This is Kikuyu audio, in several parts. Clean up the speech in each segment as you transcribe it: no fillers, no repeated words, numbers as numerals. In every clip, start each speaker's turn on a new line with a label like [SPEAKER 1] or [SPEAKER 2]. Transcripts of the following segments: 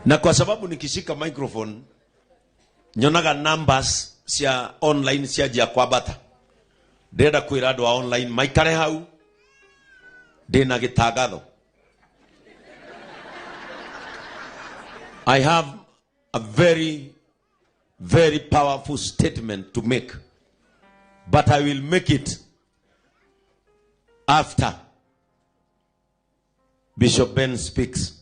[SPEAKER 1] Na kwa sababu nikishika microphone nyonaga numbers cia online cianjia kwambata, ndĩrenda kwĩra andũ a online maikare hau, ndĩna gĩtangatho. I have a very very powerful statement to make, but I will make it after Bishop Ben speaks.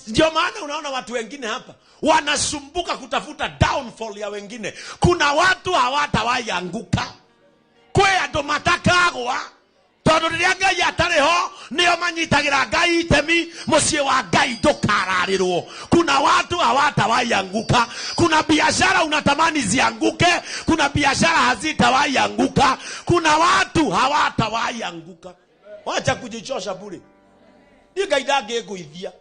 [SPEAKER 1] Ndio maana unaona watu wengine hapa wanasumbuka kutafuta downfall ya wengine. Kuna watu hawatawahi anguka, kwĩ andũ matakagwa tondũ rĩrĩa Ngai atarĩ ho nĩo manyitagĩra Ngai itemi, mũciĩ wa Ngai ndũkararĩrwo. Kuna watu hawatawahi anguka. Kuna biashara unatamani zianguke, kuna biashara hazitawahi anguka. Kuna watu hawatawahi anguka. Wacha kujichosha bure. Niĩ Ngai ndangĩngũithia.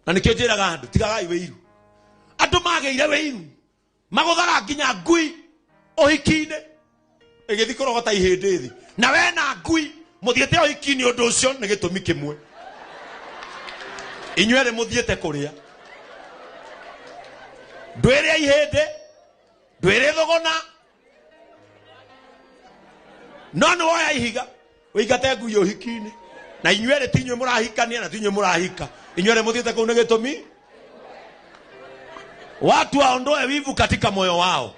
[SPEAKER 1] Na nĩkĩo njĩraga andũ tigagai wĩiru. Andũ magĩire wĩiru magũthaga nginya ngui ũhiki-inĩ ĩgĩthiĩ kũrogota ihĩndĩ thĩ, na we na ngui mũthiĩte ũhiki-inĩ. Ũndũ ũcio nĩ gĩtũmi kĩmwe, inyuerĩ mũthiĩte kũrĩa. Ndwĩrĩ ihĩndĩ, ndwĩrĩ thũgũna, no nĩ woya ihiga ũingate ngui ũhiki-inĩ, na inyuerĩ ti inyuĩ mũrahikania na ti inyuĩ mũrahika, inyuerĩ mũthiĩte kũu nĩ gĩtũmi. Watu waondoe wivu katika moyo wao.